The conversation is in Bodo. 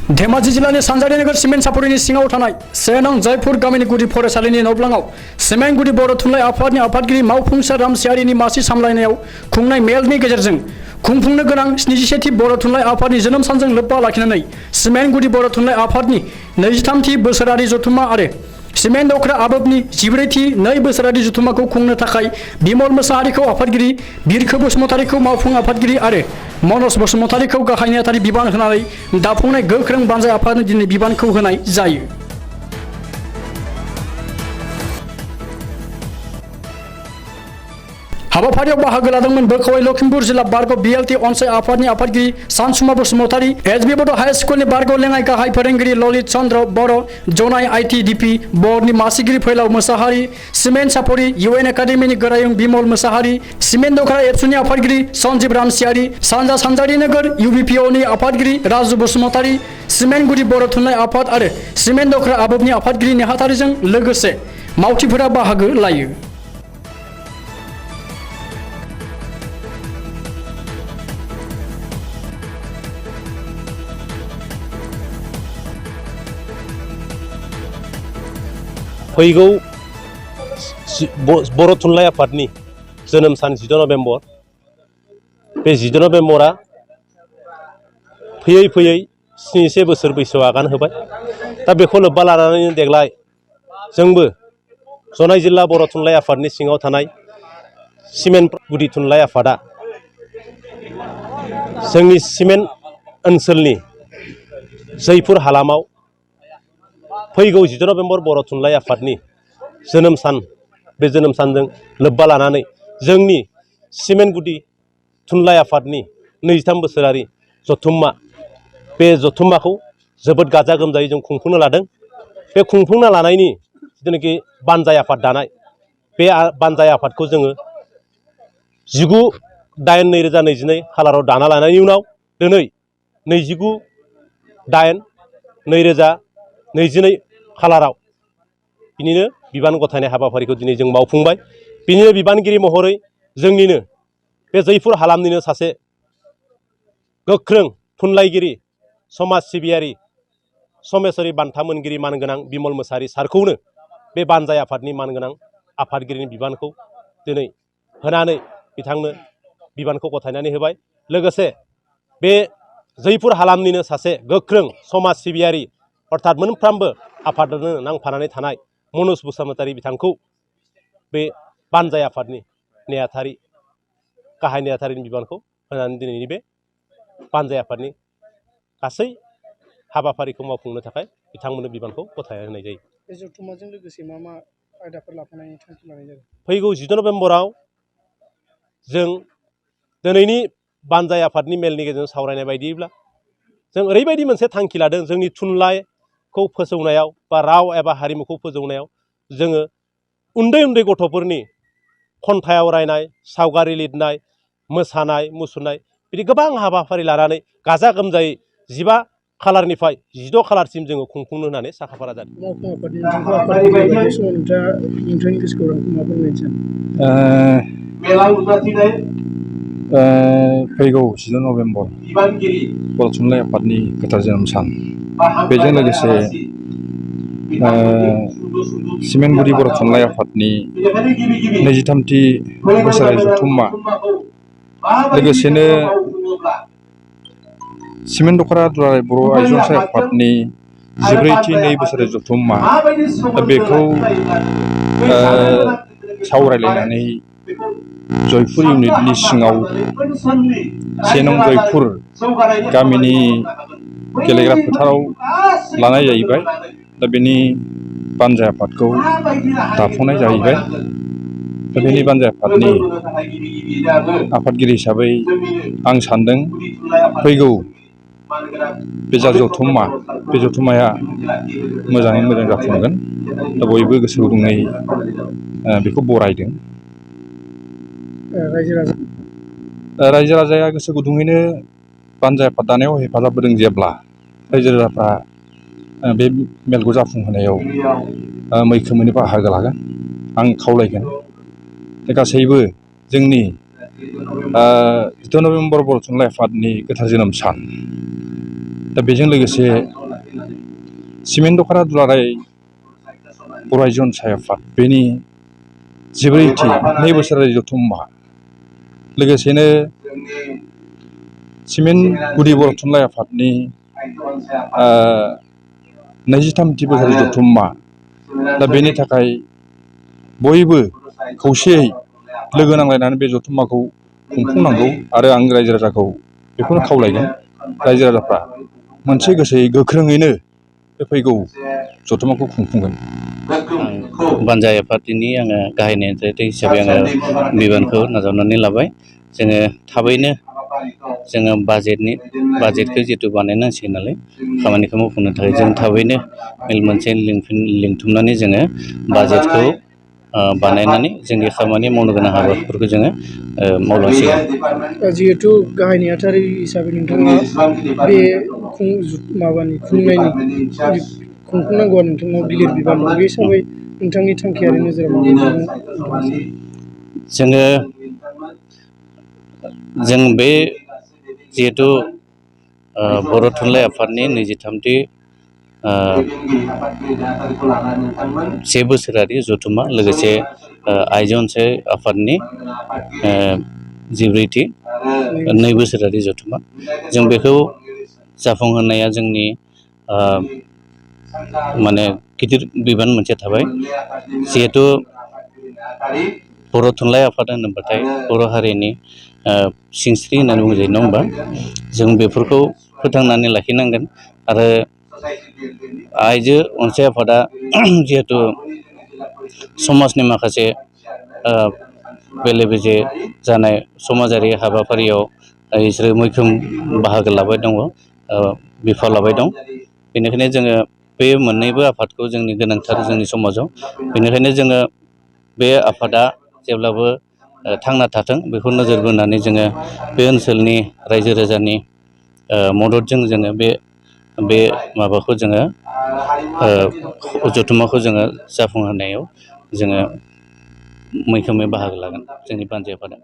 धेमाजि जिल्लानि सानजारि नोगोर सिमेन्ट सापरिनि सिङाव थानाय से नं जयपुर गामिनि गुदि फरायसालिनि नब्लाङाव सिमेन्ट गुदि बर' थुनलाइ आफादनि आफादगिरि मावफुंसार रामसियारिनि मासि सामलायनायाव खुंनाय मेलनि गेजेरजों खुंफुंनो गोनां 77थि बर' थुनलाइ आफादनि जोनोम सानजों लोब्बा लाखिनानै सिमेन्ट गुदि बर' थुनलाइ आफादनि 23थि बोसोरारि जथुम्मा आरो सिमेन्ट दख्रा आबोबनि 14थि 2 बोसोरारि जथुम्माखौ खुंनो थाखाय बिमल मोसाहारिखौ आफादगिरि, बिरखो बसुमतारिखौ मावफुं आफादगिरि आरो मनज बसुमतारिखौ गाहाय नेहाथारि बिबान होनानै दाफुंनाय गोख्रों बानजाय आफादनो दिनै बिबानखौ होनाय जायो। हाबाफारियाव बाहागो लादोंमोन बोखावै लखिमपुर जिल्ला बारग' बिएलटि अनसाय आफादनि आफादगिरि सानसुमा बसुमतारि, एसबि बड' हाई स्कुलनि बारग' लेङाइ गाहाय फोरोंगिरि ललित चन्द्र बर', जनाय आइटिडिपि बर्डनि मासिगिरि फैलाव मोसाहारि, सिमेन्ट सापरि इउएन एकाडेमिनि गोरायुं बिमल मोसाहारि, सिमेन्ट दख्रा एबसुनि आफादगिरि सन्जीब रामसियारि, सानजा सानजारि नोगोर इउबिपिअनि आफादगिरि राजु बसुमतारि, सिमेन्ट गुदि बर' थुनलाइ आफाद आरो सिमेन्ट दख्रा आबोबनि आफादगिरि नेहाथारिजों लोगोसे मावथिफोरा बाहागो लायो। फैगौ बर' थुनलाइ आफादनि जोनोम सान 14 नभेम्बर बे 14 नभेम्बरा फैयै फैयै 71 बोसोर बैसोआव आगान होबाय। दा बेखौ लोब्बा लानानै देग्लाय जोंबो जनाय जिल्ला बर' थुनलाइ आफादनि सिङाव थानाय सिमेन्ट गुदि थुनलाइ आफादा जोंनि सिमेन्ट ओनसोलनि जयपुर हालामाव फैगौ 14 नभेम्बर बर' थुनलाइ आफादनि जोनोम सान, बे जोनोम सानजों लोब्बा लानानै जोंनि सिमेन्ट गुदि थुनलाइ आफादनि 23 बोसोरारि जथुम्मा, बे जथुम्माखौ जोबोद गाजा गोमजायै जों खुंफुंनो लादों। बे खुंफुंना लानायनि जिथुनाखि बानजाय आफाद दानाय, बे बानजाय आफादखौ जोङो 19/8/2022 खालाराव दाना लानायनि उनाव दिनै 29/8/2022 खालाराव बिनिनो बिबान गथायनाय हाबाफारिखौ दिनै जों मावफुंबाय। बिनिनो बिबानगिरि महरै जोंनिनो बे जयपुर हालामनिनो सासे गोख्रों थुनलाइगिरि, समाज सिबियारि, समेसरि बान्था मोनगिरि मानगोनां बिमल मोसाहारि सारखौनो बे बानजाय आफादनि मानगोनां आफादगिरिनि बिबानखौ दिनै होनानै बिथांनो बिबानखौ गथायनानै होबाय। लोगोसे बे जयपुर हालामनिनो सासे गोख्रों समाज सिबियारि अर्थात मोनफ्रोमबो आफादजों नांफानानै थानाय मनज बसुमतारि बिथांखौ बे बानजाय आफादनि नेहाथारि, गाहाय नेहाथारिनि बिबानखौ होनानै दिनैनि बे बानजाय आफादनि गासै हाबाफारिखौ मावफुंनो थाखाय बिथांमोननो बिबानखौ गथायना होनाय जायो। बे जथुम्माजों लोगोसे मा मा आयदाफोर लाफानायनि थांखि लानाय जादों? फैगौ 14 नभेम्बराव जों दिनैनि बानजाय आफादनि मेलनि गेजेरजों सावरायनाय बायदिब्ला जों ओरैबायदि मोनसे थांखि लादों, जोंनि थुनलाइखौ फोजौनायाव बा राव एबा हारिमुखौ फोजौनायाव जोङो उन्दै उन्दै गथ'फोरनि खन्थाइ आवरायनाय, सावगारि लिरनाय, मोसानाय मुसुरनाय बिदि गोबां हाबाफारि लानानै गाजा गोमजायै 15 खालारनिफ्राय 16 खालारसिम जोङो खुंफुंनो होननानै साखाफारा जादों। फैगौ 14 नभेम्बर बर' थुनलाइ आफादनि गोथार जोनोम सान, बेजों लोगोसे सिमेन्ट गुदि बर' थुनलाइ आफादनि 23थि बोसोरारि जथुम्मा, लोगोसेनो सिमेन्ट दख्रा दुलाराय बर' आइजो अनसाय आफादनि 14थि 2 बोसोरारि जथुम्मा, बेखौ सावरायलायनानै जयपुर इउनिटनि सिङाव 1 नं जयपुर गामिनि गेलेग्रा फोथाराव लानाय जाहैबाय। दा बेनि बानजाय आफादखौ दाफुंनाय जाहैबाय। दा बेनि बानजाय आफादनि आफादगिरि हिसाबै आं सानदों फैगौ बे जा जथुम्मा, बे जथुम्माया मोजाङै मोजां जाफुंगोन। दा बयबो गोसो गुदुङै बेखौ बरायदों। रायजो राजाया गोसो गुदुङैनो बानजाय आफाद दानायाव हेफाजाब होदों। जेब्ला रायजो राजाफ्रा बे मेलखौ जाफुंहोनायाव मैखोमैनो बाहागो लागोन, आं खावलायगोन। गासैबो जोंनि 14 नभेम्बर बर' थुनलाइ आफादनि गोथार जोनोम सान, दा बेजों लोगोसे सिमेन्ट दख'रा दुलाराय बर' आइजो अनसाय आफाद बेनि 14थि 2 बोसोरारि जथुम्मा लोगोसेनो सिमेन्ट गुदि बर' थुनलाइ आफादनि 23थि बोसोरारि जथुम्मा दा बेनि थाखाय बयबो खौसेयै लोगो नांलायनानै बे जथुम्माखौ खुंफुंनांगौ आरो आं रायजो राजाखौ बेखौनो खावलायगोन रायजो राजाफ्रा मोनसे गोसोयै गोख्रोङैनो बे फैगौ जथुम्माखौ खुंफुंगोन। बानजाय आफादनि आङो गाहाय नेहाथारि हिसाबै आङो बिबानखौ नाजावनानै लाबाय। जोङो थाबैनो जोङो बाजेटखौ जिहेतु बानायनांसिगोन नालाय खामानिखौ मावफुंनो थाखाय जों थाबैनो मेल मोनसे लिंथुमनानै जोङो बाजेटखौ बानायनानै जोंनि खामानि मावनो गोनां हाबाफोरखौ जोङो मावलांसिगोन। जिहेतु गाहाय नेहाथारि हिसाबै नोंथाङा बे खुंफुंनांगौआ नोंथांनाव गिलिर बिबान दं। बे हिसाबै नोंथांनि थांखियारि नोजोराव जों बे जिहेतु बर' थुनलाइ आफादनि 23थि 1 बोसोरारि जथुम्मा लोगोसे आइजो अनसाय आफादनि 14थि 2 बोसोरारि जथुम्मा जों बेखौ जाफुंहोनाया जोंनि माने गिदिर बिबान मोनसे थाबाय। जिहेतु बर' थुनलाइ आफाद होनोब्लाथाय बर' हारिनि सिनस्रि होननानै बुंजायो नङा होमबा? जों बेफोरखौ फोथांनानै लाखिनांगोन आरो आइजो अनसाय आफादा जिहेतु समाजनि माखासे बेले बेजे जानाय समाजारि हाबाफारियाव बिसोरो मैखोम बाहागो लाबाय दङ, बिफाव लाबाय दं। बेनिखायनो जोङो बे मोननैबो आफादखौ जोंनि गोनांथार जोंनि समाजाव। बेनिखायनो जोङो बे आफादा जेब्लाबो थांना थाथों बेखौ नोजोर बोनानै जोङो बे ओनसोलनि रायजो राजानि मददजों जोङो बे माबाखौ जोङो जथुम्माखौ जोङो जाफुंहोनायाव जोङो मैखोमै बाहागो लागोन जोंनि बानजाय आफादा।